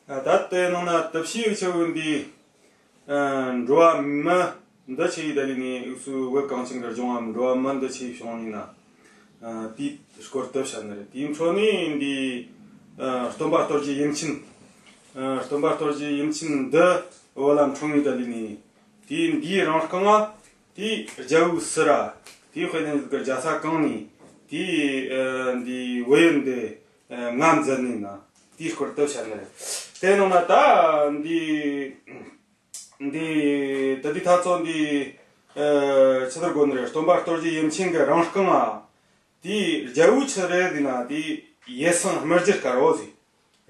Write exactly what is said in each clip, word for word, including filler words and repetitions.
ད་ལྟའི་ནང་ན་དུ་ཕྱིའི་ཆེ་བོ་འདི། འགྲོ་བ་མི་འདི་ཆེ་ཡི་ད་ལི་ནི་འུ་སུ་བོད་གངས་ཅན་གྱི་ལྗོངས་འམ་འགྲོ་བ་མི་འདི་ཆེ་ཡི་བྱུང་ནི་ན། དེའི་སྐོར་དུ་བཤད་ནི་རེད། དེའི་འཕྲོ་ནི་འདི། སྟོན་པ་རྡོ་རྗེ་ཡེ་མཁྱེན། སྟོན་པ་རྡོ་རྗེ་ཡེ་མཁྱེན་འདི་བོད་ལ་འཁྲུངས་ཡི་ད་ལི་ནི། དེའི་འདིའི་རིང་རྐང་ང་དེའི་རྒྱལ་བོའི་སི་ར། དེའི་དཔེ་ནི་གི་རྒྱལ་ས་གང་ནི། དེའི་འདི་བོད་ཡུལ་འདི་ང་མཛད་ནི་ན། དེའི་སྐོར་དུ་བཤད་ནི་རེད། དེ་ནང་ན་ད་འདི། འདི་ད་འདི་ཐ་ཚོ་འདི། ཆི་ཟེར་དགོས་ནི་རེད། སྟོན་པ་རྡོ་རྗེ་ཡེ་མཁྱེན་གི་རིང་རྐང་ང་དེའི་རྒྱལ་བོའི་ཆི་རེད་ཟེར་ན། དེའི་ཡེ་སངས་རྨུ་རྒྱུད་དཀར་བོ་ཟེར།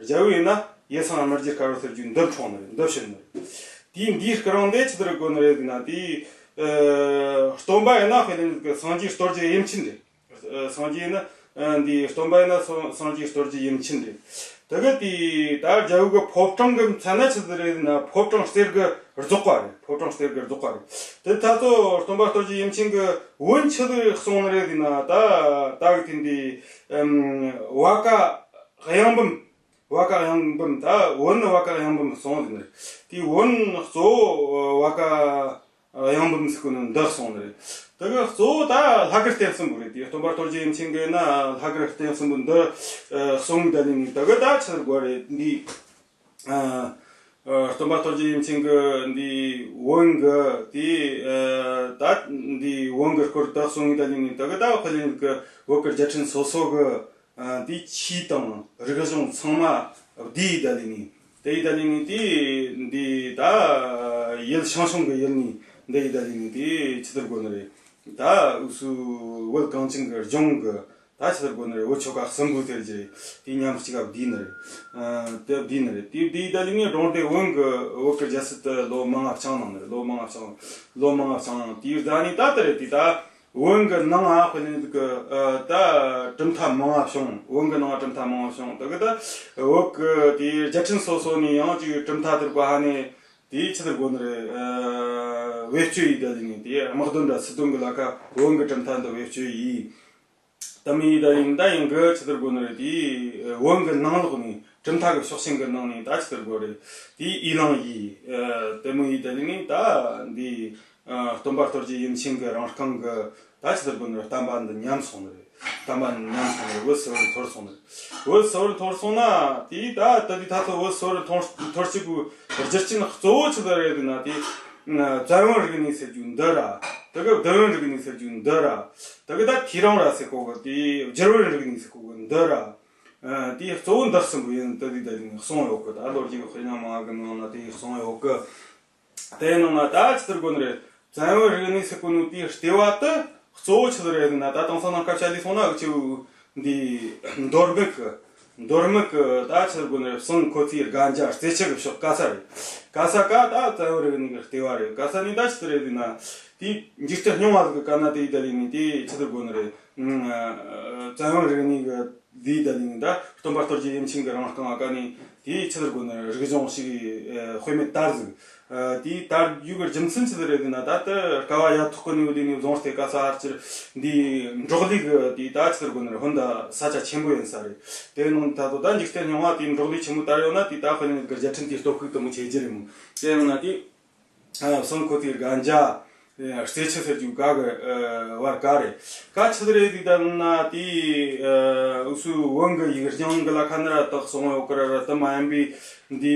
རྒྱལ་བོ་ཡིན་ན་ཡེ་སངས་རྨུ་རྒྱུད་དཀར་བོ་ཟེར་རྒྱུ་འདི་འཁྲུངས་ནི་རེད། འདི་བྱོན་ནི་རེད། དེའི་འདིའི་སྐུ་རིང་དེ་ཆི་ཟེར་དགོས་ནི་རེད་ཟེར་ན། དེའི་སྟོན་པ་ཡིན་ན་དཔེ་ནི་གི་སངས་རྒྱས་རྡོ་རྗེ་ཡེ་མཁྱེན་རེད། སངས་རྒྱས་ནི། འདི་སྟོན་པ་ཡིན་ན་སངས་སངས་རྒྱས་རྡོ་རྗེ་ཡེ་མཁྱེན་རེད། དེ་གི་དེ་ད་རྒྱལ་བོ་གི་ཕོ་བྲང་གི་མཚན་ན་ཆི་ཟིག་རེད་ཟེར་ན། ཕོ་བྲང་གསེར་གི་རྫོགས་པ་རེད། ཕོ་བྲང་གསེར་གི་རྫོགས་པ་རེད། དེ་ད་ཚོ་སྟོན་པ་རྡོ་རྗེ་ཡེ་མཁྱེན་གི་བོན་ཆི་ཟིག་གསུངས་ནི་རེད་ཟེར་ན། ད་ད་གི་དེ་འདི་བ་ཀ་གཡང་འབུམ། བ་ཀ་གཡང་འབུམ། ད་བོན་ནི་བ་ཀ་གཡང་འབུམ་གསུངས་ཟེར་ནི་རེད། དེ་བོན་གཙོ་བོ་བ་ཀ་གཡང་འབུམ་ཟེར་གོ་ནི་འདི་གསུངས་ནི་རེད། དེ་གི་གཙོ་བོ་ད་ལྷ་གར་རྟེན་གསུམ་པོ་རེད། དེ་སྟོན་པ་རྡོ་རྗེ་ཡེ་མཁྱེན་གི་ན་ལྷ་གར་རྟེན་གསུམ་པོ་འདི་གསུངས་ད་ནི་ནི། དེ་གི་ད་ཆི་ཟེར་དགོས་རེད། འདི་སྟོན་པ་རྡོ་རྗེ་ཡེ་མཁྱེན་གི་འདི་བོན་གི་དེ་ད་འདི་བོན་གི་སྐོར་ད་གསུངས་ད་ནི་ནི། དེ་གི་ད་དཔེ་ལེན་གི་བོད་གི་རྒྱལ་ཕྲན་སོ་སོ་གི་དེའི་ཆོས་དང་རིག་གཞུང་ཚང་མ་བསྡུས་ཡི་ད་ལི་ནི། དེ་ཡི་ད་ལི་ནི་དེ་འདི་ད་ཡུལ་ཞང་ཞུང་གི་ཡུལ་ནི་འདི་ཡི་ད་ལི་ནི་དེ་ཆི་ཟེར་དགོས་ནི་རེད། ད་འུ་སུ་བོད་གངས་ཅན་གི་ལྗོངས་གི་ད་ཆི་ཟེར་དགོས་ནི་རེད། བོད་ཆོལ་ཁ་གསུམ་པོ་ཟེར་གྱི་དེ་མཉམ་གཅིག་ག་བསྡུས་ནི་རེད། དེ་བསྡུས་ནི་རེད། དེ་བསྡུས་ཡི་ད་ལི་ནི་སྒྲུང་དེ་བོན་གི་བོད་གི་རྒྱལ་སྲིད་དུ་ལོ་མང་ང་བསྐྱངས་གནང་ནི་རེད། ལོ་མང་ང་བསྐྱངས། ལོ་མང་ང་བསྐྱངས་དེའི་རྫ་ནི་ད་དེ་རེད། དེ་ད། བོན་གི་ནང་ང་དཔེ་ལེན་གི་ད་གྲུབ་མཐའ་མང་ང་བྱུང་། བོན་གི་ནང་ང་གྲུབ་མཐའ་མང་ང་བྱུང་། དེ་གི་ད་བོད་གི་དེའི་རྒྱལ་ཕྲན་སོ་སོ་ནས་ཡང་ཅིག་གྲུབ་མཐའ་དེར་གོ་ཧ་ནས་དེའི་ཆི་ཟེར་དགོས་ནི་རེད། བེད་སྤྱོད་ཡི་ད་ལི་ནི་དེའི་དམག་དོན་ར་སྲིད་དོན་གི་ལ་ཁ་བོན་གི་གྲུབ་མཐའ་འདི་བེད་སྤྱོད་ཡི། ད་མི་ཡི་ད་ཡིན་ད་ཡིན་གི་ཆི་ཟེར་དགོས་ནི་རེད། དེའི་བོན་གི་ནང་ལོགས་ནས་གྲུབ་མཐའ་གི་ཕྱོགས་ཞེན་གི་ནང་ནས་ད་ཆི་ཟེར་དགོས་རེད། དེའི་ཡི་ལང་ཡི་དེ་མི་ཡི་ད་ལི་ནི་ད་འདི། སྟོན་པ་རྡོ་རྗེ་ཡེ་མཁྱེན་གི་རིང་རྐང་གི་ད་ཆི་ཟེར་དགོས་ནི་རེད། བསྟན་པ་འདི་ཉམས་སོང་ནི་རེད། བསྟན་པ་འདི་ཉམས་སོང་ནི་རེད། བོད་སིལ་བུར་འཐོར་སོང་ནི་རེད། བོད་སིལ་བུར་འཐོར་སོང་ན་དེ་ད་ད་དེ་ད་ཚོ་བོད་སིལ་བུར་འཐོར་འཐོར་རྒྱུ་གི་རྒྱུ་རྐྱེན་གཙོ་བོ་ཆི་ཟིག་རེད་ཟེར་ན། དེ་བཙན་བོན་རིག་གནས་ཟེར་རྒྱུ་འདི་ར། དེ་གི་བདུད་བོན་རིག་གནས་ཟེར་རྒྱུ་འདི་ར། དེ་གི་ད་ཐེའུ་རང་ར་ཟེར་གོ་གི་དེ་བསྒྱུར་བོན་རིག་གནས་ཟེར་གོ་གི་འདི་ར། དེ་གཙོ་བོ་འདི་གསུམ་པོ་ཡིན། ད་དེ་ད་དེ་གསུངས་ཡོད་གི། ད་ལོ་རྒྱུས་ཀྱི་དཔེ་རྙིང་མང་གི་ནང་ན་དེ་གསུངས་ཡོད་གི། དེའི་ནང་ན་ད་ཆི་ཟེར་དགོས་ནི་རེད། བཙན་བོན་རིག་གནས་ཟེར་གོ་ནོ་དེའི་ལྟེ་བ་དེ་གཙོ་བོ་ཆི་ཟིག་རེད་ཟེར་ན། ད་དེང་སང་ནང་སྐད་ཆ་ལས་སོང་ན་འུ་ཆོ་འདི་མདོ་སྨད་གི་མདོ་སྨད་གི་ད་ཆི་ཟེར་དགོས་ནི་རེད། བསང་ཁོ་ཚོའི་རྒན་རྒྱ་རྩེ་ཆུ་གི་ཕྱོགས་ག་ས་རེད། ག་ས་ག་ད་བཙན་བོན་རིག་གནས་གི་ལྟེ་བ་རེད། ག་ས་ནི་ད་ཆི་ཟིག་རེད་ཟེར་ན། དེའི་འཇིག་རྟེན་རྙིང་བ་ཟིག་གི་སྐད་ན་དེ་ཡི་ད་ལི་ནི་དེ་ཆི་ཟེར་དགོས་ནི་རེད། བཙན་བོན་རིག་གནས་གི་དེའི་ད་ལི་ནི་ད་སྟོན་པ་རྡོ་རྗེ་ཡེ་མཁྱེན་གི་རིང་རྐང་ང་ཀ་ནི་དེའི་ཆི་ཟེར་དགོས་ནི་རེད། རིག་གཞུང་ཞིག་དཔེ་མེད་དར་ཟིག་དེའི་དར་རྒྱུ་གི་རྒྱུ་མཚན་ཆི་ཟིག་རེད་ཟེར་ན། ད་ལྟ་སྐ་བ་ཡ་ཐོག་གི་ནི་བུ་དེ་ནི་བཟུང་སྟེ་ག་ས་ཧར་ཅིར་འདི་འབྲོག་ལས་གི་དེའི་ད་ཆི་ཟེར་དགོས་ནི་རེད། ཧོན་ད་ས་ཆ་ཆེན་པོ་ཡིན་ས་རེད། དེ་ནང་ད་དོ་ད་འཇིག་རྟེན་རྙིང་བ་དེའི་འབྲོག་ལས་ཆེན་མོ་དར་ཡོད་ན་དེ་ད་དཔེ་ནི་གི་རྒྱལ་ཕྲན་དེའི་སྟོབས་ཤུགས་དུ་མོ་ཆེ་རྒྱུ་རེད་མོ། དེ་ཡང་ན་དེ། བསང་ཁོ་ཚོའི་རྒན་རྒྱ་རྩེ་ཆུ་ཟེར་རྒྱུ་ག་གི་བར་ག་རེད། ག་ཆི་རེད་དེ་ད་ན་དེ་འུ་སུ་བོན་གི་ཡིག་རྙིང་གི་ལ་ཁ་ནི་ར་དག་སོང་ཡོད་གི་ར་ར། དེ་མ་ཡིན་པའི་འདི་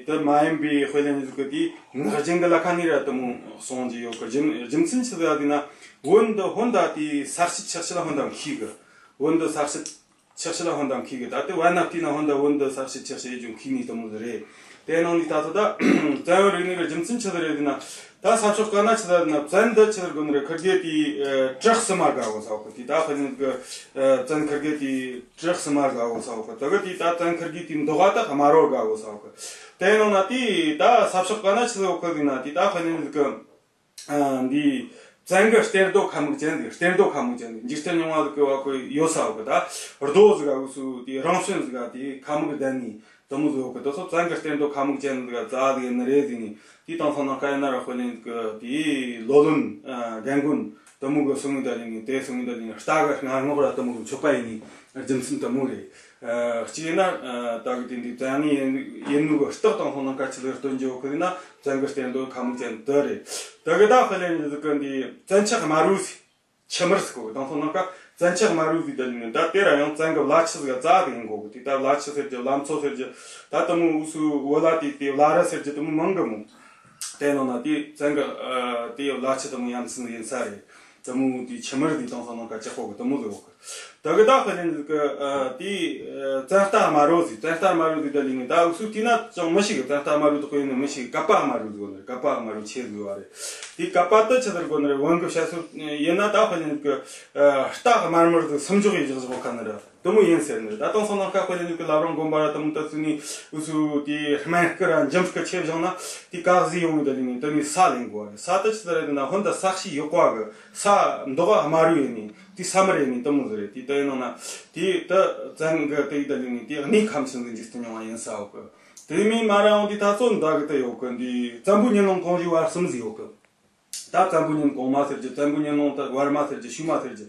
དེ་མ་ཡིན་པའི་དཔེ་ལེན་ཟིག་གི་དེ་ངག་རྒྱུན་གི་ལ་ཁ་ནི་ར་དེ་མོ་སོང་རྒྱུ་ཡོད་གི། རྒྱུ་རྒྱུ་མཚན་ཆི་ཟིག་དེ་ན་བོན་འདི་ཧོན་ད་དེ་ས་དཔྱད་ཆགས་ཆི་ལ་ཧོན་ད་མཁས་གི། བོན་འདི་ས་དཔྱད་ཆགས་ཆི་ལ་ཧོན་ད་མཁས་གི། ད་ལྟའི་བན་ན་བལྟས་ན་ཧོན་ད་བོན་འདི་ས་དཔྱད་ཆགས་ཆི་ཡེ་རྒྱུ་མཁས་ནི་དེ་མོ་ཟིག་རེད། དེ་ནང་ནས་ད་ཚོ་ད་བཙན་བོན་རིག་གནས་གི་རྒྱུ་མཚན་ཆི་ཟིག་རེད་ཟེར་ན། ད་ས་ཕྱོགས་ག་ན་ཆི་ཟིག་ཟེར་ན། བཙན་འདི་ཆི་ཟེར་དགོས་ནི་རེད། ཁུར་གེ་དེ་བྲག་སི་མ་དགའ་བོ་ས་འོག་གི་དེ་ད་དཔེ་ནི་གི་བཙན་ཁུར་གེ་དེ་བྲག་སི་མ་དགའ་བོ་ས་འོག་གི། དེ་གི་དེ་ད་བཙན་ཁུར་གེ་དེ་མདོག་ག་ད་དམར་བོ་དགའ་བོ་ས་འོག་གི། དེ་ནང་ན་དེ་ད་ས་ཕྱོགས་ག་ན་ཆི་ཟིག་འོག་གི་ཟེར་ན། དེ་ད་དཔེ་ནི་གི་ཨ་འདི་བཙན་གི་གཏེར་རྡོ་ཁ་མིག་ཅན་ཟིག་གཏེར་རྡོ་ཁ་མིག་ཅན་ཟིག་འཇིག་རྟེན་རྙིང་བ་ཟིག་གི་བ་ཁོ་ཡོད་ས་འོག་གི། ད་རྡོ་ཟིག་ག་འུ་སུ་དེ་རང་བྱོན་ཟིག་ག་དེ་ཁ་མིག་ལྡན་ནི་དེ་མོ་ཟིག་འོག་གི། དེ་ཚོ་བཙན་གི་གཏེར་རྡོ་ཁ་མིག་ཅན་ཟིག་ག་རྩ་ཟིག་ཡིན་ནི་རེད་ཟེར་ནི། དེ་དེང་སང་ནང་སྐད་ཡིན་ན་ར་དཔེ་ལེན་ཟིག་གི་དེ་ལོ་ལོན་རྒན་རྒོན་དེ་མོ་གི་གསུང་ངེ་ད་ལེན་ནི་དེ་གསུང་ངེ་ད་ལེན་ནི་རྟ་གི་སྔ་ངོགས་ར་དེ་མོ་གི་མཆོད་པ་ཡིན་ནི། རྒྱུ་མཚན་དེ་མོ་རེད། ཨ། གཅིག་ཡིན་ན། ཨ། ད་གི་དེ་འདི་བཙན་ངེས་ཡིན་ཡིན་ནོ་གི་རྟགས་དང་སོང་ན་ག་ཆི་ལ་སྟོན་རྒྱུ་ཡོད་གི་ན། བཙན་གི་གཏེར་འདོན་ཁ་མུག་ཅན་དེ་རེད། ད་གི་ད་དཔེ་ལེན་ཟིག་གི་འདི་བཙན་ཆགས་དམར་བོ་ཟིག་ཆུ་དམར་ཟིག་གོ་གི། དང་སོང་ན་ག་བཙན་ཆགས་དམར་བོ་ཟིག་དེ་ནི་ད་དེ་ར་ཡང་བཙན་གི་བླ་ཆུ་ཟིག་རྩ་གི་ཡིན་གོ་གི། དེ་ད་བླ་ཆུ་ཟེར་རྒྱུ། བླ་མཚོ་ཟེར་རྒྱུ། ད་དེ་མོ་འུ་སུ་བོད་ལ་དེ་དེ་བླ་རི་ཟེར་རྒྱུ་དེ་མོ་མང་གི་མོ། དེ་ནང་ན་དེ་བཙན་གི། ཨ། དེ་བླ་ཆུ་དེ་མོ་ཡ་མཚན་ཡིན་ས་རེད། དེ་མོ་དེ་ཆུ་དམར་དེ་དང་སོང་ན་ག་ཅི་གོ་གི་དེ་མོ་ཟིག་གོ་གི། ད་གི་ད་དཔེ་ལེན་ཟིག་གི། ཨ། དེ། ཨ། བཙན་རྟ་དམར་བོ་ཟིག་བཙན་རྟ་དམར་བོ་ཟིག་ད་ལི་ནི་ད་འུ་སུ་དེ་ན་ཅང་མི་ཤེས་གི། བཙན་རྟ་དམར་བོ་དེ་གོ་ཡིན་ནི་མི་ཤེས་གི། ཀ་པ་དམར་བོ་ཟིག་གོ་ནི། ཀ་པ་དམར་བོ་ཆེ་ཟིག་བ་རེད། དེ་ཀ་པ་དེ་ཆི་ཟེར་གོ་ནི་རེད། བོན་གི་བཤད་སྲོལ་ཡིན་ན་ད་དཔེ་ལེན་ཟིག་གི། ཨ། རྟ་དམར་དམར་ཟིག་སུམ་འཇོག་ཡེ་བཞག་བཞག་གོ་ཁ་ནི་ར། དེ་མོ་ཡིན་ཟེར་ནི་རེད། ད་དང་སོང་ན་ཁ་དཔེ་ལེན་ཟིག་གི་བླ་བྲང་དགོན་པ་ར་དེ་མོ་ད་སུ་ནི་འུ་སུ་དེ་སྨན་སྐུ་ར་འཇམ་སྐུ་ཆེ་བཞག་ན་དེ་ག་ཟིག་ཡོང་གི། ད་ལི་ནི་དེ་ནི་ས་ལེན་གོ་རེད། ས་དེ་ཆི་ཟེར་རེད་ན་ཧོན་ད་ས་གཤིས་ཡག་པ་གི། ས་མདོག་དམར་བོ་ཡིན་ནི། དེ་ས་དམར་ཡིན་ནི་དེ་མོ་ཟིག་རེད། དེ་ད་ཡིན་ནང་ན་དེ་ད་བཙན་གི་དེ་ཡི་ད་ལི་ནི་དེ་གནས་ཁམས་ཆུང་གི་འཇིག་རྟེན་མྱོང་བ་ཡིན་ས་ཡོད་གི། དེ་མིན་མ་ར་ཡང་དེ་ད་ཚོ་འདྲ་གི་དེ་ཡོད་གི། འདི་བཙན་པོ་ཉིན་ལོང་གོང་བཞིན་བར་གསུམ་ཟིག་ཡོད་གི། ད་བཙན་པོ་ཉིན་གོང་མ་ཟེར་རྒྱུ། བཙན་པོ་ཉིན་ལོང་ད་བར་མ་ཟེར་རྒྱུ། ཤུལ་མ་ཟེར་རྒྱུ་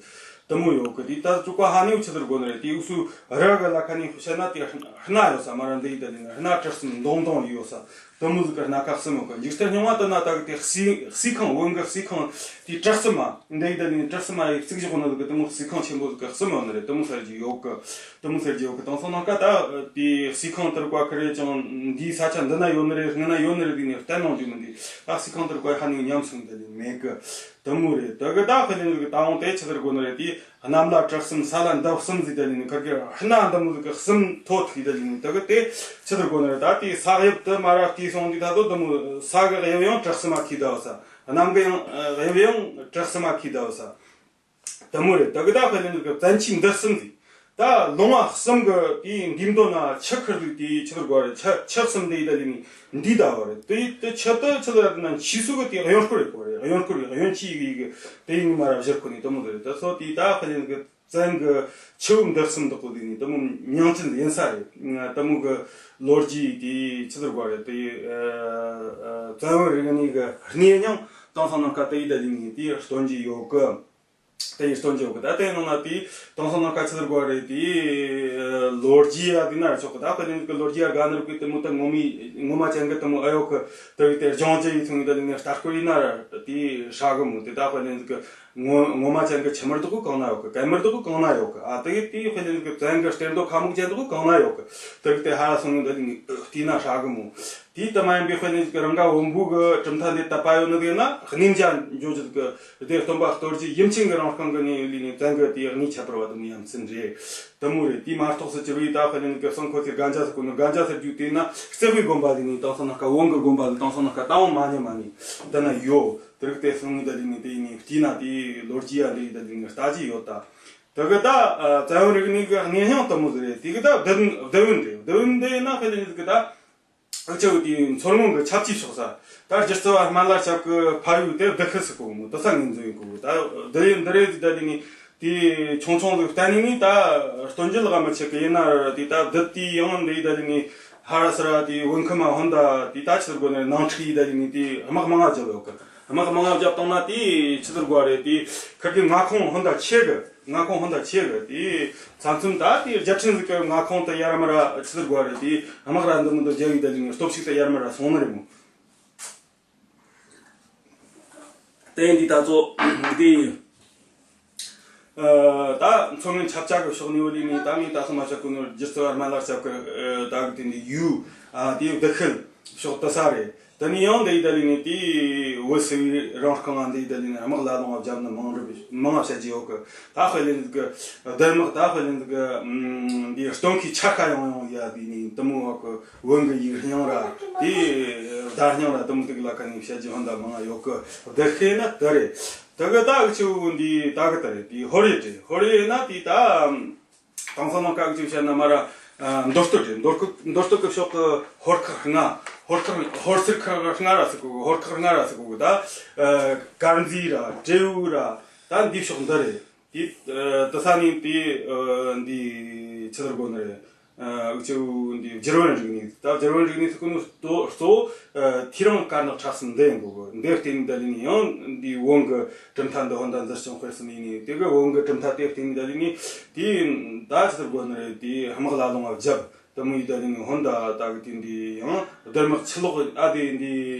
དེ་མོ་ཡོད་གི། དེ་ད་བཅུག་པ་ཧ་ནེ་ཆི་ཟེར་གོ་ནི་རེད། དེ་འུ་སུ་རི་གི་ལ་ཁ་ནས་བཤད་ན་དེ་སྣ་ཡོད་ས་མ་ར། འདི་ཡི་ད་ལི་ནི་སྣ་གྲི་གསུམ་མདོང་མདོང་ཡོད་ས། དེ་མོ་ཟིག་གི་སྣ་ཁ་གསུམ་ཡོད་གི། འཇིག་རྟེན་རྙིང་བ་དེ་ན་ད་གི་དེ་གསས་གསས་ཁང་། བོན་གི་གསས་ཁང་དེ་གྲི་གསུམ་མ། འདི་ཡི་ད་ནི་གྲི་གསུམ་མ་ཡི་བརྩིགས་བཞག་ནི་ཟིག་གི་དེ་མོ་གསས་ཁང་ཆེན་པོ་ཟིག་གི་གསུམ་ཡོད་ནི་རེད། དེ་མོ་ཟེར་རྒྱུ་ཡོད་གི། དེ་མོ་ཟེར་རྒྱུ་ཡོད་གི། དང་སོང་ན་ཀ་ད་དེ་གསས་ཁང་དེར་བཀའ་ཁི་རེད་ཅང་འདིའི་ས་ཆ་འདི་ན་ཡོད་ནི་རེད། སྔ་ན་ཡོད་ནི་རེད། དེ་ནི་བསྟན་གནང་རྒྱུ་མིན། དེ་ད་གསས་ཁང་དེར་བཀའ་ཧ་ནི་ཉམས་སོང་། དེ་ནི་མེད་གི། དེ་མོ་རེད། དེ་གི་ད་དཔེ་ལེན་ཟིག་གི་ད་འོང་དེ་ཆི་ཟེར་གོ་ནི་རེད། དེ་གནམ་ལ་གྲི་གསུམ་ས་ལ་འདབ་གསུམ་ཟིག་ད་ལི་ནི་ཁིར་གི་སྣ་འདི་མོ་ཟིག་གི་གསུམ་ཐོ་ཐུག་ད་ལི་ནི་དེ་གི་དེ་ཆི་ཟེར་གོ་ནི་རེད། ད་དེ་ས་དབྱིབས་དེ་མ་ར་བལྟས་སོང་དུས་ད་དོ་དེ་མོ། ས་གི་དབྱིབས་ཡང་གྲི་གསུམ་མ་ཁི་ད་བ་ས། གནམ་གི་ཡང་དབྱིབས་ཡང་གྲི་གསུམ་མ་ཁི་ད་བ་ས། དེ་མོ་རེད། དེ་གི་ད་དཔེ་ལེན་ཟིག་གི་བཙན་ཆོས་འདི་གསུམ་ཟིག་ད་ལུང་བ་གསུམ་གི་དེའི་འདི་མདོ་ན་ཆུ་ཁིར་ཟིག་དེའི་ཆི་ཟེར་གོ་རེད། ཆུ་ཆུ་གསུམ་དེ་ཡི་ད་ལི་ནི་འདི་ད་བ་རེད། དེ་དེ་ཆུ་དེ་ཆི་ཟེར་ན་ཆུ་སུ་གི་དེ་གཡོན་སྐོར་རེད་གོ་རེད། གཡོན་སྐོར་རེད། གཡོན་ཆུ་ཡི་གི་དེ་ཡི་ནི་མ་ར་བཞུར་གོ་ནི་དེ་མོ་ཟིག་རེད། དེ་སོ་དེ་ད་དཔེ་ལེན་ཟིག་གི་བཙན་གི་ཆུ་བོ་འདི་གསུམ་དག་གོ་དེ་ནི་དེ་མོ་མྱོང་ཚུལ་ཡིན་ས་རེད། དེ་མོ་གི་ལོ་རྒྱུས་དེ་ཆི་ཟེར་གོ་རེད། དེ་ཨ་ཨ་བཙན་བོན་རིག་གནས་གི་གནས་རྙིང་དེང་སང་ནང་ཁ་དེ་ཡི་ད་ལི་ནི་དེ་སྟོན་གྱི་ཡོད་གི། དེ་ཡི་སྟོན་གྱི་ཡོད་གི། ད་དེ་ནང་ན་དེ་དེང་སང་ནང་ཁ་ཆི་ཟེར་གོ་རེད། དེ་ཨ་ལོ་རྒྱུས་ཡ་དེ་ན་ར་ཆོག་གི། ད་དཔེ་ནི་གི་ལོ་རྒྱུས་ཡ་ག་ནི་རུ་གི་དེ་མོ་ད་ངོ་མི་ངོ་མ་ཅན་གི་དེ་མོ་ཨ་ཡོད་གི། དེ་གི་དེ་ལྗོངས་རྒྱུ་ཡི་ཚུལ་ནི་ད་ལི་ནི་ལྟ་སྐོར་ཡིན་ན་ར་དེ་ཧྲ་གི་མོ། དེ་ད་དཔེ་ནི་གི་ངོ་ངོ་མ་ཅན་གི་ཆུ་དམར་དག་གི་གང་ན་ཡོད་གི། གད་དམར་དག་གི་གང་ན་ཡོད་གི། ཨ་དེ་གི་དེ་དཔེ་ནི་གི་བཙན་གི་གཏེར་མདོ་ཁ་མུག་ཅན་དག་གི་གང་ན་ཡོད་གི། དེ་གི་དེ་ཧ་ར་སོང་ནི་ད་ལི་ནི་དེ་ན་ཧྲ་གི་མོ། དེའི་དུ་མ་ཡིན་པའི་དཔེ་ནི་རང་ག་བོན་པོ་གི་གྲུབ་མཐའ་འདི་དད་པ་ཡོད་ནི་དེ་ན་གནས་མཇལ་འཇོག་རྒྱུ་གི་དེ་སྟོན་པ་རྡོ་རྗེ་ཡུམ་ཆེན་གྱི་རང་རྐང་གི་གནས་ལུས་ནི་བཙན་གི་དེའི་གནས་ཁྱད་པར་བ་དུ་མི་ཡ་མཚན་རེད། དུ་མོ་རེད། དེ་མ་གཏོགས་སུ་ཅི་བའི་ད་དཔེ་ནི་གི་སང་ཁོ་ཚེ་གན་ཇ་ཟེར་གོ་ནི། གན་ཇ་ཟེར་རྒྱུ་དེ་ན་རྩེ་དཔེ་དགོན་པ་ལུས་ནི་དེང་སང་ན་ཁ་བོན་གི་དགོན་པ་ལུས་དེང་སང་ན་ཁ་ད་འོང་མ་ཉེ་མ་ནི་དེ་ན་ཡོད། དེ་རིགས་དེ་སང་ནི་ད་ལུས་ནི་དེ་ཡིན་ནི་དེ་ན་དེའི་ལོ་རྒྱུས་ཡ་འདི་ཡི་ད་ལུས་ནི་ལྟ་ཅི་ཡོད་ད། དེ་གི་ད་བཙན་བོན་རིག་གནས་གི་གནས་རྙིང་དུ་མོ་ཟིག་རེད། དེ་གི་ད་བདུད་བདུད་བོན་རེད། བདུད་བོན་དེ་ན་དཔེ་ནི་གི་ད། ཨ་ཅག་དེའི་མཚོ་སྔོན་གྱི་ཆབ་ཆའི་ཕྱོགས་ས། ད་སྒྱུ་རྩལ་བ་སྨན་བླ་སྐྱབས་ཀྱི་ཕ་ཡུལ་དེ་བདུད་ཤི་ཟེར་གོ་མོ། དེ་ས་ངོས་འཛིན་ཡིན་གོ། ད་བདུད་ཡུལ་འདི་རེད་ཟེར་ད་དེ་ནི་དེ་ཆུང་ཆུང་ཟིག་བསྟན་ནི་ནི་ད་སྟོན་རྒྱུ་ལ་ག་མི་ཆེ་གི། ཡིན་ན་ར་དེ་ད་བདུད་དེའི་ཡང་འདི་ཡི་ད་དེ་ནི་ཧ་ར་ས་ར་དེ་བོན་ཁུ་མ་ཧོན་ད་དེ་ད་ཆི་ཟེར་གོ་ནི་ནང་འཁྲུག་ཡི་ད་དེ་ནི་དེ་དམག་མང་ང་རྒྱབ་ཡོད་གི། དམག་མང་ང་རྒྱབ་བཏང་ན་དེ་ཆི་ཟེར་གོ་རེད། དེ་ཁིར་གི་མངའ་ཁོངས་ཧོན་ད་ཆེ་གི། མངའ་ཁོངས་ཧོན་ད་ཆེ་གི། དེ་ཚང་ཚུན་ད་དེ་རྒྱལ་ཕྲན་ཟིག་གི་མངའ་ཁོངས་དེ་ཡར་མར་ཆི་ཟེར་དགོས་རེད། དེ་དམག་ར་འདི་མི་འདི་རྒྱལ་བའི་ད་ལུས་ནི་སྟོབས་ཤུགས་དེ་ཡར་མར་སོང་ནི་རེད་མོ། དེ་འདི་ད་ཚོ་འདི་ཨ་ད་མཚོ་སྔོན་ཆབ་ཆ་གི་ཕྱོགས་ནས་བོད་ལུས་ནི་ད་ངས་ད་སོ་མ་ཆབ་གི་ནོར་སྒྱུ་རྩལ་བ་སྨན་བླ་སྐྱབས་ཀྱི་ཨ་ད་གི་དེ་འདི་ཡུལ་ཨ་དེ་བདུད་ཤུལ་ཕྱོགས་དེ་ས་རེད། དེ་ནས་ཡང་འདི་ཡི་ད་ལུས་ནི་དེ་བོད་སིལ་བུའི་རང་རྐང་ང་འདི་ཡི་ད་ལུས་ནི་དམག་ལ་ལོང་བ་བརྒྱབ་ནི་མང་རུ་མང་བ་བཤད་ཀྱི་ཡོད་གི། ད་དཔེ་ལེན་གི་རྡུལ་དམག་ད་དཔེ་ལེན་གི་འདི་སྟོན་ཁའི་ཆ་ཁ་ཡང་ཡང་ཡ་དེ་ནི་དེ་མོ་བ་གི་བོན་གི་ཡིག་རྙིང་ར་དེ་བརྡ་རྙིང་ར་དེ་མོ་དེ་གི་ལ་ཁ་ནས་བཤད་ཀྱི་ཧོན་ད་མང་ང་ཡོད་གི། བདུད་ཤི་ན་དེ་རེད། དེ་གི་ད་གི་ཆུ་བོ་འདི་ད་གི་དེ་རེད། དེ་ཧོར་ཡུལ་རེད། ཧོར་ཡུལ་ན་དེ་ད། དེང་སང་ནང་བཀའ་ཅིག་བཤད་ན་མ་ར། ཨ། མདོ་སྟོད་རེད། མདོ་སྟོད། མདོ་སྟོད་ཀྱི་ཕྱོགས་ཀྱི་ཧོར་ཁག་ལྔ། ཧོར་ཁག་ཧོར་སེར་ཁག་ལྔ་ར་ཟེར་གོ་གི། ཧོར་ཁག་ལྔ་ར་ཟེར་གོ་གི། ད། ཨ། དཀར་མཛེས་ར་སྤྲེའུ་ར་ད་འདི་ཕྱོགས་འདི་རེད། དེ། ཨ། དེ་ས་ནས་དེ། ཨ། འདི་ཆི་ཟེར་དགོས་ནི་རེད། འུ་ཅག་འདི་བསྒྱུར་བན་རིག་གནས། ད་བསྒྱུར་བན་རིག་གནས་ཟེར་གོ་ནོ་གཙོ་གཙོ་བོ་ཐེའུ་རང་དཀར་ནག་ཁྲ་གསུམ་འདི་ཡིན་གོ། འདི་བརྟེན་ནས་ད་ལི་ནི་ཡང་འདི་བོན་གི་གྲུབ་མཐའ་འདི་ཧོན་ད་འཛིན་སྐྱོང་སྤེལ་གསུམ་ཡིན་ནི། དེ་གི་བོན་གི་གྲུབ་མཐའ་དེ་བརྟེན་ནས་ད་ལི་ནི་དེ་ད་ཅི་ལྟར་དགོས་ནི་རེད། དེ་དམག་ལ་ལོང་བ་བརྒྱབ། དེ་མོ་ཡིན་ད་ལི་ནི་ཧོན་ད་ད་གི་དེ་འདི་ཡང་སྡེར་དམག་ཆུ་ལོག་ཨ་དེ་འདི་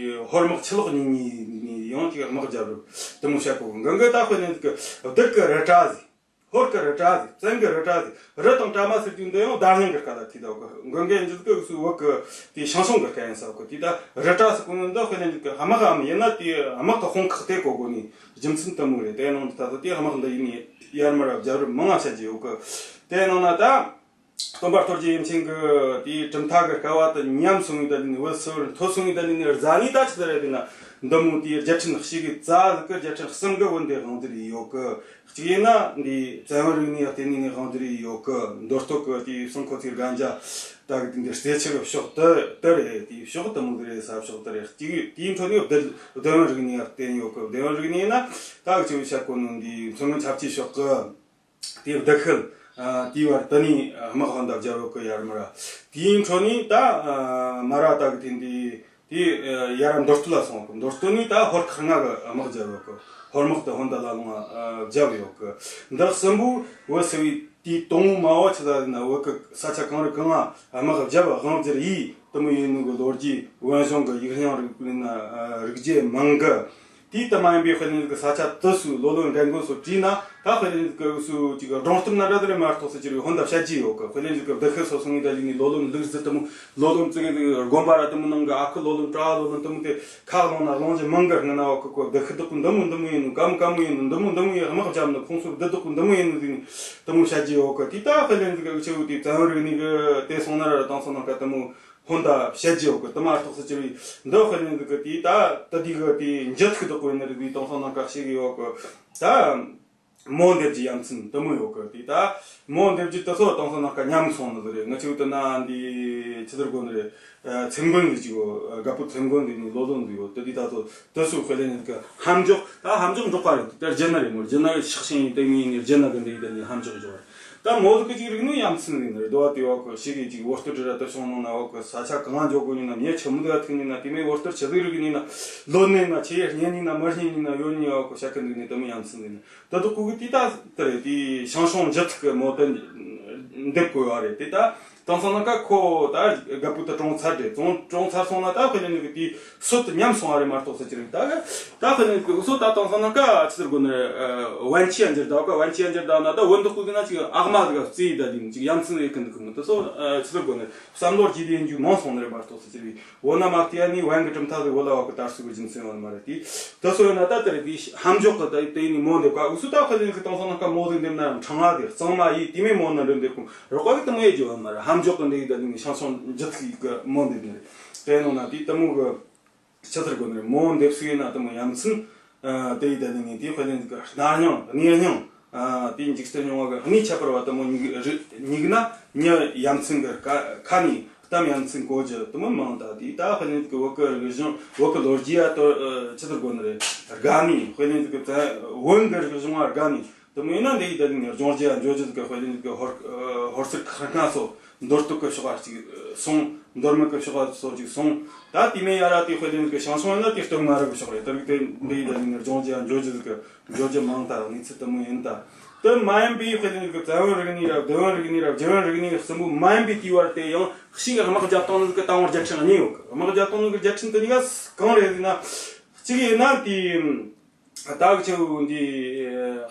ཧོར་དམག་ཆུ་ལོག་གཉིས་གཉིས་ནི་ཡང་ཅིག་དམག་རྒྱབ་རུ་དེ་མོ་བྱ་གོ། འགན་གི་ད་དཔེ་ནི་གི་བདུད་གི་རི་བྲག་ཟིག་ཧོར་གི་རི་བྲག་ཟིག་བཙན་གི་རི་བྲག་ཟིག་རི་དང་བྲག་མ་ཟེར་དུས་འདི་ཡང་བརྡ་རྙིང་གི་སྐད་ལ་ཐིག་ད་གི། འགོན་གན་འཇུག་གི་སུ་བོད་གི་དེ་ཞང་ཞུང་གི་སྐད་ཡིན་ས་གི། དེ་ད་རི་བྲག་ཟེར་གོ་ནི་འདི་དཔེ་ནི་གི་དམག་གམ་ཡིན་ན་དེ་དམག་གི་དཔུང་ཁག་དེ་གོ་གོ་ནི་རྒྱུ་མཚན་དེ་མོ་རེད། དེ་ནང་དུ་ད་ད་དེ་དམག་འདི་ཡིན་ནི་ཡར་མར་རྒྱབ་རུ་མང་ང་བྱ་རྒྱུ་ཡོད་གི། དེ་ནང་ན་ད་སྟོན་པ་རྡོ་རྗེ་ཡིད་བཞིན་གི་དེའི་གྲུབ་མཐའ་གི་སྐལ་བ་དེ་ཉམས་སོང་ངེ་ད་ནི་བོད་སིལ་བུར་འཐོར་སོང་ངེ་ད་ནི་རྫ་ནི་ད་ཆི་ཟེར་རེད་དེ་ན། འདི་མོ་དེའི་རྒྱལ་ཕྲན་ཤིག་གི་རྩ་ཟིག་གི་རྒྱལ་ཕྲན་གསུམ་གི་བོན་དེ་དབང་སྒྱུར་ཡོད་གི། གཅིག་ཡིན་ན་འདི་བཙན་བོན་རིག་གནས་ཡག་དེ་ནི་ནི་དབང་སྒྱུར་ཡོད་གི། མདོ་སྟོད་གི་དེའི་སྲུང་འཁོར་ཚིག་རྒན་རྒྱ་ད་གི་དེ་འདི་རྩེ་ཆེ་གི་ཕྱོགས་དེ་དེ་རེད། དེའི་ཕྱོགས་དེ་མོ་དེ་རེད་ས་ཕྱོགས་དེ་རེད། གཅིག་དེའི་འཕྲོ་ནི་བདེ་བདེ་བོན་རིག་གནས་ཡག་བསྟན་ཡོད་གི། བདེ་བོན་རིག་གནས་ཡིན་ན་ད་གི་ཆེ་བའི་ཤ་གོ་ནོ་འདི་མཚོ་སྔོན་ཆབ་ཆའི་ཕྱོགས་གི། དེའི་བདུད་ཤུལ། དེའི་བར་དུ་ནི་དམག་ཧོན་ད་བརྒྱབ་ཡོད་གི་ཡར་མར། དེའི་འཕྲོ་ནི་ད་མ་ར་ད་གི་དེ་འདི་དེ་ཡར་མདོ་སྟོད་ལ་སོང་གི། མདོ་སྟོད་ནི་ད་ཧོར་ཁག་ལྔ་གི་དམག་བརྒྱབ་ཡོད་གི། ཧོར་དམག་དེ་ཧོན་ད་ལ་ལོང་བ་བརྒྱབ་ཡོད་གི། འདི་གསུམ་པོ་བོད་སིལ་བུའི་དུས་དང་པོ་མ་བོ་ཆི་ད་ན་བོད་གི་ས་ཆ་གང་རུ་གང་ང་དམག་བརྒྱབ་དབང་སྒྱུར་ཡིས་དེ་མོ་ཡིན་ནོ་གི་ལོ་རྒྱུས་བོན་གཞུང་གི་ཡིག་རྙིང་རིག་རིག་རྒྱུ་མང་གི། དེའི་དུ་མ་ཡིན་པའི་དཔེ་ནི་གི་ས་ཆ་དུ་སུ་ལོ་ལོན་འགན་འགོ་སོ་བྲིས་ན་ད་དཔེ་ནི་གི་སུ་ཅིག་སྒྲུང་གཏམ་ན་འདྲ་དེ་རེ་མ་གཏོགས་སུ་ཅི་རེ་ཧོན་ད་བཤད་རྒྱུ་ཡོད་གི། དཔེ་ནི་གི་བདུད་ཤུལ་སོ་སོང་ངེ་ད་ལི་ནི་ལོ་ལོན་ལུག་རྫི་དེ་མོ་ལོ་ལོན་ཙི་གི་དགོན་པ་ར་དེ་མོ་ནང་གི་ཨ་ཁུ་ལོ་ལོན་གྲྭ་ལོ་ལོན་དེ་མོ་དེ་ཁ་ལོང་ན་ལོང་ཅི་མང་གི་སྔ་ན་བ་གི་གོ་བདུད་ཤུལ་དུ་གུ་འདི་མོ་འདི་མོ་ཡིན་ནོ་གམ་གམ་མོ་ཡིན་ནོ་འདི་མོ་འདི་མོ་ཡིན་དམག་བརྒྱབ་ནོ་ཁོང་ཚོ་བདུད་དུ་གུ་འདི་མོ་ཡིན་ནོ་དེ་ནི་དེ་མོ་བཤད་རྒྱུ་ཡོད་གི། དེ་ད་དཔེ་ནི་གི་ཆེ་བོ་དེ་བཙན་བོན་རིག་གནས་གི་དེ་སོང་ན་ར་དང་སོང་ན་ག་དེ་མོ། ཧོན་ད་བཤད་རྒྱུ་ཡོད་གི། དུ་མ་ཐོག་སུ་ཅི་རེད་འདི་དཔེ་ནི་འདི་གི་དེ་ད་ད་འདི་གི་དེ་འཇུ་ཐུག་དུ་གོ་ནི་རེད། དེ་དེང་སང་ནང་ཁ་ཤས་གི་ཡོད་གི། ད་མོ་འདེབས་ཀྱི་ཡ་མཚན་དུ་མོ་ཡོད་གི། དེ་ད་མོ་འདེབས་ཀྱི་དུ་སོ་དེང་སང་ནང་ཁ་ཉམས་སོང་ནི་རེད། ང་ཆུ་དུ་ན་འདི་ཆི་ཟེར་གོ་ནི་རེད། ཚེམ་དགོན་ཟེར་གྱི་གོ། དགའ་པོ་ཚེམ་དགོན་ཟེར་ནི་ལོ་ལོན་ཟེར་གོ། དེ་དེ་ད་ཚོ་དུ་སུ་དཔེ་ནི་འདི་གི་ཧམ་འཇོག་ད་ཧམ་འཇོག་འཇོག་པ་རེད། དེ་རྒྱ་ནག་རེད་མོ། རྒྱ་ནག་གི་ཤག་ཤིང་ཡིན་དེ་ངའི་ནི་རྒྱ་ནག་གི་འདི་ཡིན་དེ་ནི་ཧམ་འཇོག་འཇོག་པ་རེད། ད་མོ་ཟིག་གི་ཅིག་རིག་ནི་ཡ་མཚན་ཡིན་རེད། དོ་བ་དེ་བ་གི་ཤི་གི་ཅིག་བོ་སྟོད་ར་ཏུ་ཤོང་ནང་ན་བ་གི་ས་ཆ་གང་འཇོག་གོ་ནི་ན་ངས་ཆི་མི་འདུག་ཐུག་ནི་ན་དེ་མེད་བོ་སྟོད་ཆི་ཟིག་རིག་ནི་ན་ལོ་ནི་ན་ཆི་ཡེ་རྙེད་ནི་ན་མི་རྙེད་ནི་ན་ཡོད་ནི་བ་གི་ཤ་ཀི་འདུག་ནི་དུ་མི་ཡ་མཚན་ཡིན། ད་དུ་ཀུ་གི་དེ་ད་དེ་རེད། དེ་ཤང་ཤོང་འཇི་ཐུག་གི་མོ་དུ་འདེབས་དགོས་བ་རེད། དེ་ད་དང་སང་ན་ཀ་ཁོ་ད་དགའ་པོ་དུ་གྲོང་ཚར་རེད། གྲོང་གྲོང་ཚར་སོང་ན་ད་དཔེ་ནི་གི་དེ་སུ་དུ་ཉམས་སོང་བ་རེད་མ་གཏོགས་ས་ཅི་རེད། ད་ག་ད་དཔེ་ནི་གི་སོ་ད་དང་སང་ན་ཀ་ཆི་ཟེར་གོ་ནི་རེད། ཨ་བན་ཆི་ཡ་འཇིར་ད་ཀ་བན་ཆི་ཡ་འཇིར་ད་ན་ད་བོད་འདུག་ཀུ་གི་ན་ཅིག་ཨག་མ་དུ་ག་རྩིས་ད་དེ་ཅིག་ཡ་མཚན་ཡེ་ཀི་འདུག་གི་མི་དུ་སོ་ཨ་ཆི་ཟེར་གོ་ནི་བསམ་བློ་བརྗེ་དེ་ཡིན་རྒྱུ་མང་སོང་ནི་རེད་མ་གཏོགས་ས་ཅི་རེད། འོ་ན་མ་བལྟས་ནི་བན་གི་གྲུབ་མཐའ་ཟིག་འོ་ལ་བ་གི་དར་སུ་གི་རྒྱུ་མཚན་ཡོད་ནི་མ་རེད། དེ་ད་སོ་ཡོད་ན་ད་དེ་རེད། དེ་ཧམ་འཇོག་གི་ད་དེ་ནི་མོ་འདེབས་ཀ་འུ་སུ་ད་ཁ་ལེན་གི་དང་སང་ན་ཀ་མོ་ཟིག་འདེབས་ན་ཡང་ཕྲེང་བ་དེ་གཙང་མ་ཡིས་དེ་མེད་མོ་ན་འདྲ་འདེབས་གོ་རོགས་པ་གི་དེ་མོ་ཡེ་རྒྱུ་ཡོད་ནི་མ་རེད། ཧམ་འཇོག་གི་འདི་ཡི་ད་དེ་ནི་ཤང་ཤང་འཇི་ཐུག་གི་མོ་འདེབས་ནི་རེད། དེ་ནང་ན་དེ་དེ་མོ་གི་ཆི་ཟེར་གོ་ནི་རེད། མོ་འདེབས་སུ་ཡིན་ན་དེ་མོ་ཡ་མཚན། ཨ་དེ་ཡི་ད་ནི་ངས་དེ་དཔེ་ལེན་གི་སྣ་སྙིང་གནས་སྙིང་། ཨ་དེ་འཇིག་རྟེན་མྱོང་བ་གི་གནས་ཁྱད་པར་བ་དེ་མོ་མྱིག་རི་མྱིག་ན་མྱི་ཡ་མཚན་གི་ཀ་ཁ་ནས་གཏམ་ཡ་མཚན་གོ་རྒྱུ་དེ་མོ་མང་། ད་དེ་ད་དཔེ་ལེན་གི་བོད་གི་རིག་གཞུང་བོད་གི་ལོ་རྒྱུས་ཡ་དོ་ཨ་ཆི་ཟེར་གོ་ནི་རེད། དགའ་ནི་དཔེ་ལེན་གི་བོད་གི་རིག་གཞུང་བ་དགའ་ནི། དེ་མོ་ཡིན་ན་འདི་ཡི་ད་ནི་ལྗོངས་རྒྱུ་ཡ་འཇོ་རྒྱུ་གི་དཔེ་ལེན་གི་ཧོར་ཧོར་སེར་ཁ་སྔ་སོ་མདོ་སྟོད་གི་ཕྱོགས་ཨ་ཅིག་སོང་། མདོ་སྨད་གི་ཕྱོགས་ཨ་སོ་ཅིག་སོང་། ད་དེ་མེད་ཡ་ར་དེ་དཔེ་ལེན་གི་ཤང་སོང་ཡིན་ན་དེ་སྟོད་མངའ་རིས་གི་ཕྱོགས་རེད། ད་རིག་དེ་འདི་ཡི་ད་ནི་ལྗོངས་རྒྱུ་ཡ་འཇོ་རྒྱུ་གི་འཇོ་རྒྱུ་མང་། ད་གནས་ཚུལ་དེ་མོ་ཡིན། ད་དེ་མ་ཡིན་པའི་དཔེ་ལེན་གི་བཙན་བོན་རིག་གནས་ར་བདེ་བོན་རིག་གནས་ར་བརྒྱུད་བོན་རིག་གནས་གསུམ་པོ་མ་ཡིན་པའི་དུས་བར་དེ་ཡང་ཞིག་གི་དམག་རྒྱབ་སྟངས་ནི་གི་དང་བོར་རྒྱལ་ཕྲན་གཉིས་ཡོད་གི། དམག་རྒྱབ་སྟངས་ནི་གི་རྒྱལ་ཕྲན་དེ་གཉིས་ཀ་གང་རེད་ཟེར་ན། གཅིག་ཡིན་ན་དེ། ད་གི་ཆེ་བོ་འདི་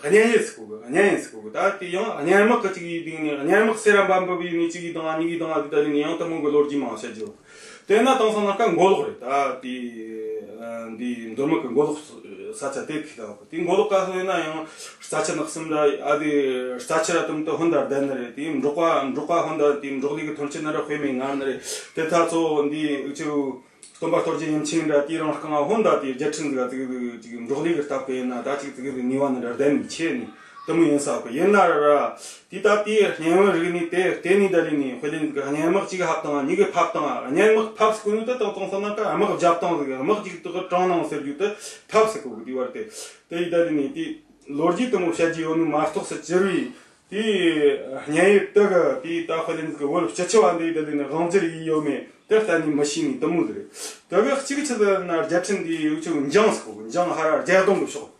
གཉན་ཡིན་ཟེར་གོ་གི། གཉན་ཡིན་ཟེར་གོ་གི། ད་དེ་ཡང་གཉན་དམག་གི་གཅིག་ཡིན་དུས་ནི་གཉན་དམག་སེ་ར་འབབ་འབབ་ཡིན་ནི་གཅིག་ཡིན་དང་གཉིས་ཡིན་དང་དེ་ད་ནི་ཡང་དེ་མོ་གི་ལོ་རྒྱུས་མང་བཤད་རྒྱུ། དེ་ན་དེང་སང་ནང་ཀ་མགོ་ལོག་རེད། ད་དེ་འདི་མདོ་སྨད་གི་མགོ་ལོག་ས་ཆ་དེ་ཁི་ད་གི། དེ་མགོ་ལོག་ག་སོང་ཡིན་ན་ཡང་རྩྭ་ཆུ་ནགས་གསུམ་ར་ཨ་དེ་རྩྭ་ཆུ་ར་དུམ་དུ་ཧོན་ད་ལྡན་ནི་རེད། དེ་འབྲོག་པ་འབྲོག་པ་ཧོན་ད་དེ་འབྲོག་ལས་གི་ཐོན་སྐྱེད་ནི་ར་དཔེ་མེད་ངར་ནི་རེད། དེ་ད་ཚོ་འདི་ཆུ། སྟོན་པ་རྡོ་རྗེ་ཡིད་བཞིན་འདྲ་དེའི་རང་རྐང་ཧོན་ད་དེའི་རྒྱལ་ཕྲན་ཟིག་ཙིག་ཟིག་ཅིག་འབྲོག་ལས་ཀྱི་སྟབས་ཀྱིས་ཡིན་ན་ད་ཅིག་ཙིག་ཟིག་ནུས་པ་ནི་འདྲ་ལྡན་མི་ཆེ་ནི་དེ་མོ་ཡིན་ས་གི། ཡིན་ན་ར་ར་དེ་ད་དེའི་གཉན་བོན་རིག་ནི་དེ་དེ་ནི་ད་ལི་ནི་དཔེ་ལེན་གི་གཉན་དམག་གཅིག་ཕབ་བཏང་གཉིས་ཀྱི་ཕབ་བཏང་། གཉན་དམག་ཕབ་སྐུ་ནི་ད་དང་དང་ས་ན་ཀ་དམག་རྒྱབ་བཏང་ཟིག་དམག་གཅིག་དག་གྲང་ནང་ཟེར་རྒྱུ་དེ་ཐབས་ཟིག་གོ་གི། དེ་བར་དེ་དེ་ཡི་ད་ལི་ནི་དེ་ལོ་རྒྱུས་དེ་མོ་བཤད་རྒྱུ་ཡོད་ནི་མ་གཏོགས་ས་ཅི་རུ་ཡི། དེའི་སྙན་ཡིབ་དེ་གི་དེའི་ད་དཔེ་ལེན་གི་བོད་སྤྱི་ཆུ་བ་འདི་དེ་ལས་ནི་དབང་སྒྱུར་ཡིན་ཡོད་མེད་དེ་གཏན་ནས་མི་ཤེས་ནི་དེ་མོ་ཟིག་རེད། དེ་གི་གཅིག་ཆི་ཟེར་ན་རྒྱལ་ཕྲན་འདི་ཡོད་ཆུ་འཇང་ཟེར་གོ་གི། འཇང་ཧ་ར་རྒྱལ་སྡོང་གི་ཕྱོགས།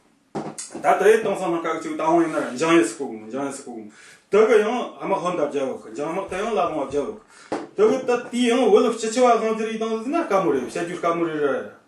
ད་དེ་དེང་སང་ནང་ཁ་གཅིག་ད་འོང་ཡིན་ན་འཇང་ཡེ་ཟེར་གོ་གི། འཇང་ཡེ་ཟེར་གོ་གི། དེ་གི་ཡང་ཧ་མ་ཧོན་ད་རྒྱལ་བོ་གི། འཇང་དམག་དེ་ཡང་ལ་ལོང་བ་རྒྱལ་བོ་གི། དེ་གི་ད་དེའི་ཡང་བོད་སྤྱི་ཆུ་བ་དབང་སྒྱུར་ཡིན་དང་ཟེར་ན་དཀའ་མོ་རེད། བཤད་རྒྱུ་དཀའ་མོ་རེད་ར།